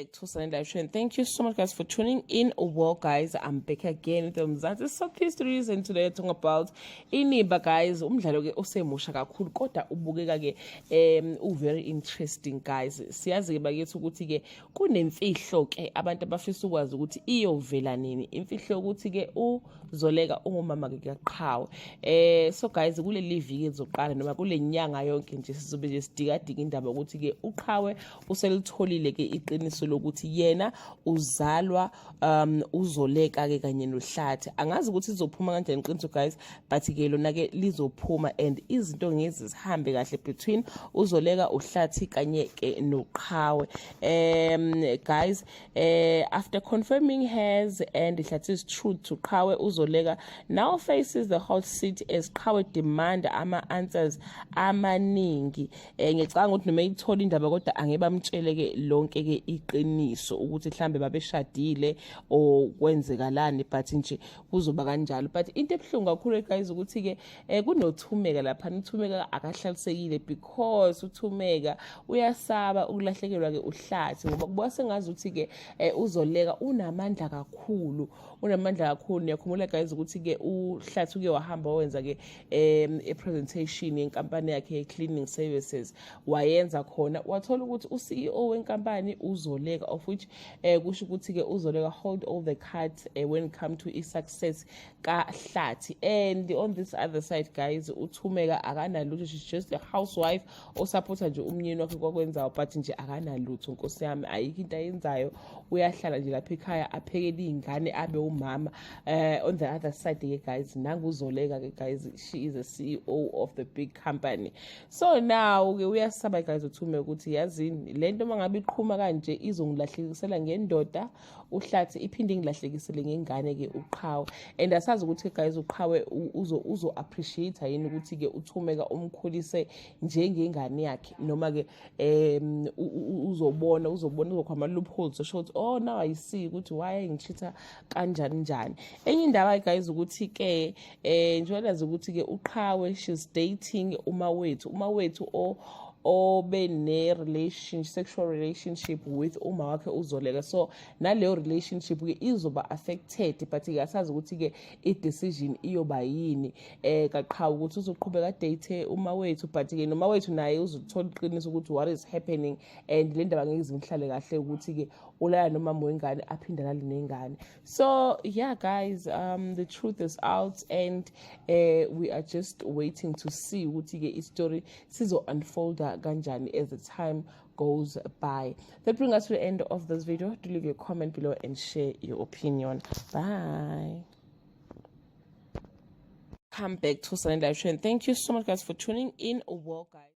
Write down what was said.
Back to Sunday Live Show and thank you so much, guys, for tuning in. Well, guys, I'm back again with the Mzansi Soap Histories and today we're talking about Inimba, guys. Umdlalo ke osemusha kakhulu kodwa ubukeka ke u very interesting, guys. Siyazi ke bakithi ukuthi ke kunemfihlo ke abantu abafisa ukwazi ukuthi iyovela nini. Imfihlo ukuthi ke uZoleka ungumama ke kaQhawe. So guys, kuleli viki ezoqala noma kule nyanga yonke nje sizobe nje sidikadika indaba ukuthi ke uQhawe uselitholile ke iqiniso lokuthi yena uzalwa uZoleka ke kanye noHlathi. Angazi ukuthi izophuma kanjani iqiniso, guys, but ke lona ke lizophuma and izinto ngezi zihambe kahle between uZoleka, uHlathi kanye ke noQhawe. Guys, after confirming hers and Hlathi's truth to Qhawe, uZoleka now faces the hot seat as Qhawe demand ama answers amaningi. Ngicabanga ukuthi noma ithola indaba kodwa angeke bamtshele ke lonke ke iqiniso ukuthi mhlambe babeshadile or kwenzekalani, but nje kuzoba kanjalo. But into ebuhlungu kakhulu, guys, ukuthi ke kunoThumeka lapha. UThumeka akahlalisekile because uThumeka uyasaba ukulahlekelwa ke uHlathi ngoba kubuka sengazi ukuthi ke uZoleka unamandla kakhulu, unamandla kakhulu. Niyakhumbula, guys, ukuthi ke uHlathi uke wahamba wenza ke i-presentation yenkampani yakhe ye-cleaning services, wayenza khona wathola ukuthi u-CEO wenkampani uZoleka, of which kusho ukuthi ke uZoleka hold all the cards when it come to i-success kaHlathi. And on this other side, guys, uThumeka akanalutho. She's just a housewife osupporta nje umnyeni wakhe kwakwenzayo, but nje akanalutho, nkosi yami, ayikho into ayenzayo. Uyahlala nje lapha ekhaya aphekele iy'ngane, abe umama. On the other side ke, guys, nanguZoleka ke, guys, she is a CEO of the big company. So now ke uyasaba, guys, uThumeka ukuthi yazini le nto uma ngabe iqhuma kanje izongilahlekisela ngendoda uHlathi, iphinde ingilahlekisele ngengane-ke uQhawe. And asazi ukuthi, guys, uQhawe uzo appreciate yini ukuthi-ke uThumeka umkhulise njengengane yakhe noma-ke uzobona uzokhwama loopholes osho ukuthi, "Oh, now I see ukuthi why ngicheata kanjani njani." Enye indaba, guys, ukuthi-ke njengoba ukuthi-ke uQhawe, she's dating uMawethu, uMawethu o obe ne-relation sexual relationship with uma wakhe uZoleka. So naleyo relationship-ke izoba affected, but-ke asazi ukuthi-ke i-decision iyoba yini kaQhawe, ukuthi uzoqhubeka adate uMawethu, but-ke noMawethu naye uzothola iqiniso ukuthi what is happening and le ndaba ngeke izimhlale kahle ukuthi-ke ulala nomama wengane aphinde alale nengane. So yeah, guys, the truth is out and we are just waiting to see ukuthi-ke i-story sizo-unfolda kanjani as the time goes by. That brings us to the end of this video. Do leave your comment below and share your opinion. Bye. Come back to Sunday Live Show and thank you so much, guys, for tuning in. Well, guys.